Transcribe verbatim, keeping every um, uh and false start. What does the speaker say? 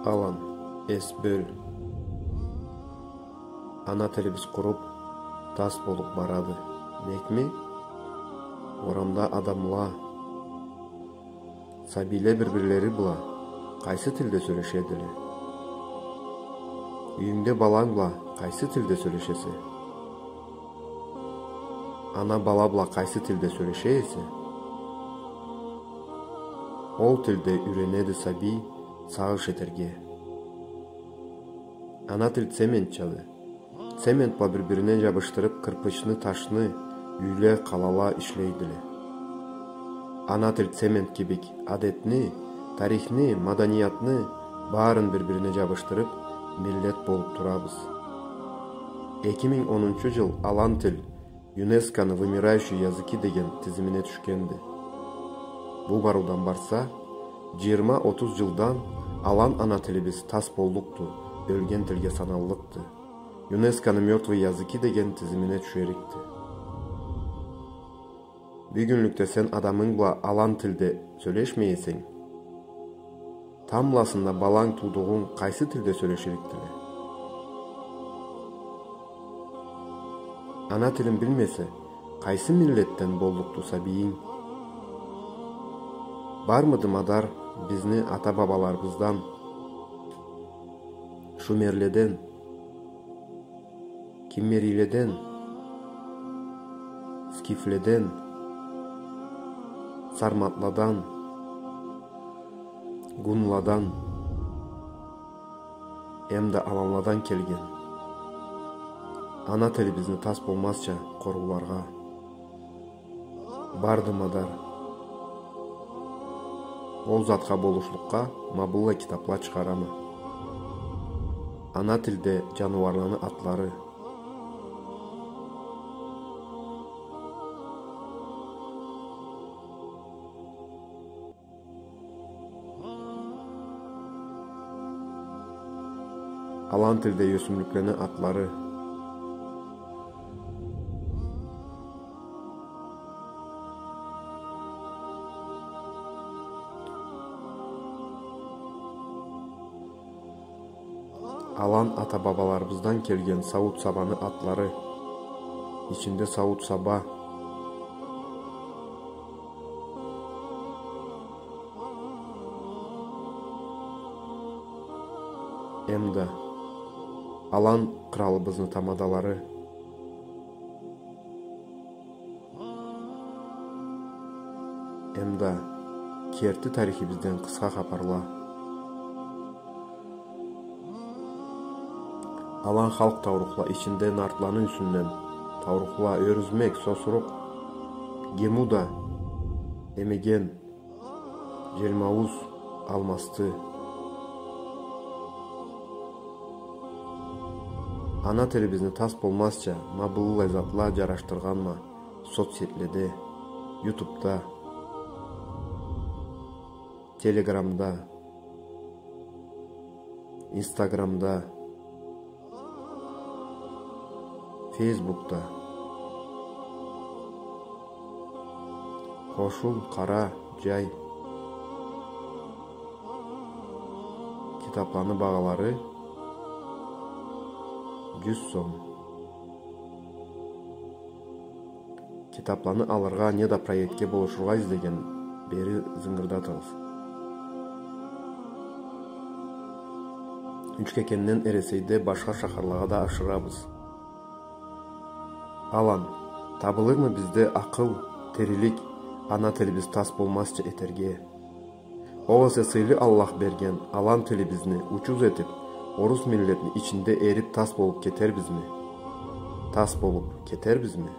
Алан, эс бёл. Ана тилибиз къуруб, тас болуб барады. Некми? Орамда адамла, сабийле бир-бирлери бла къайсы тилде сёлешедиле? Юйюнгде баланг бла къайсы тилде сёлешесе? Ана бала бла къайсы тилде сёлеше эсе, ол тилде юйренеди сабий сагъыш этерге. Ана тил цементчады. Цемент бла бир-бирине джабышдырыб, кырпычны, ташны, юйле, къалала ишлейдиле. Ана тил цемент кибик адетни, тарихни, маданиятны барын бир-бирине джабышдырыб, миллет болуб турабыз. Эки минг онунчу джыл алан тил ЮНЕСКО-ны «Вымирающие языки» деген тизимине тюшгенди. Бу барыудан барса, джыйырма-отуз джылдан алан ана тилибиз тас боллукъду, ёлген тилге саналлыкъды. ЮНЕСКО-ны «Мёртвые языки» деген тизимине тюшерикди. Бюгюнлюкде сен адамынг бла алан тилде сёлешмей эсенг, тамбласында баланг туудугъунг къайсы тилде сёлеширикдиле? Ана тилин билмесе, къайсы миллетден боллукъду сабийинг? Бармыды мадар бизни ата-бабаларыбыздан, шумерледен, киммерийледен, скифледен, сарматладан, гунладан эмда аланладан келген, ана тилибизни тас болмазча къорууларгъа? Барды мадар. Ол затха болушлукъгъа ма быллай китапла чыгъарама. Ана тилде джаныуарланы атлары. Алан тилде ёсюмлюклени атлары. Алан ата-бабаларыбыздан келген сауут-сабаны атлары. Ичинде сауут-саба. Эмда алан къралыбызны тамадалары. Эмда керти тарихибизден къысха хапарла. Алан халкъ таурухла ичинде нартланы юсюнден таурухла: Ёрюзмек, Сосурукъ, Гемуда, Эмеген, Джелмаууз, Алмасты. Ана тилибизни тас болмазча ма быллай затла джарашдыргъанма соцсетледе, ютубда, телеграмда, инстаграмда, фейсбукда. Къошул, къара, джай. Китапланы багъалары джюз сом. Китапланы алыргъа неда проектге болушургъа излеген, бери зынгырдатыгъыз. Учкекенден Эресейде башха шахарлагъа да ашырабыз. Алан, табылырмы бизде акъыл, терилик, ана тилибиз тас болмазча этерге? Огъесе сыйлы Аллах берген алан тилибизни учуз этиб, орус миллетни ичинде эриб тас болуб кетербизми? Тас болуб кетербизми?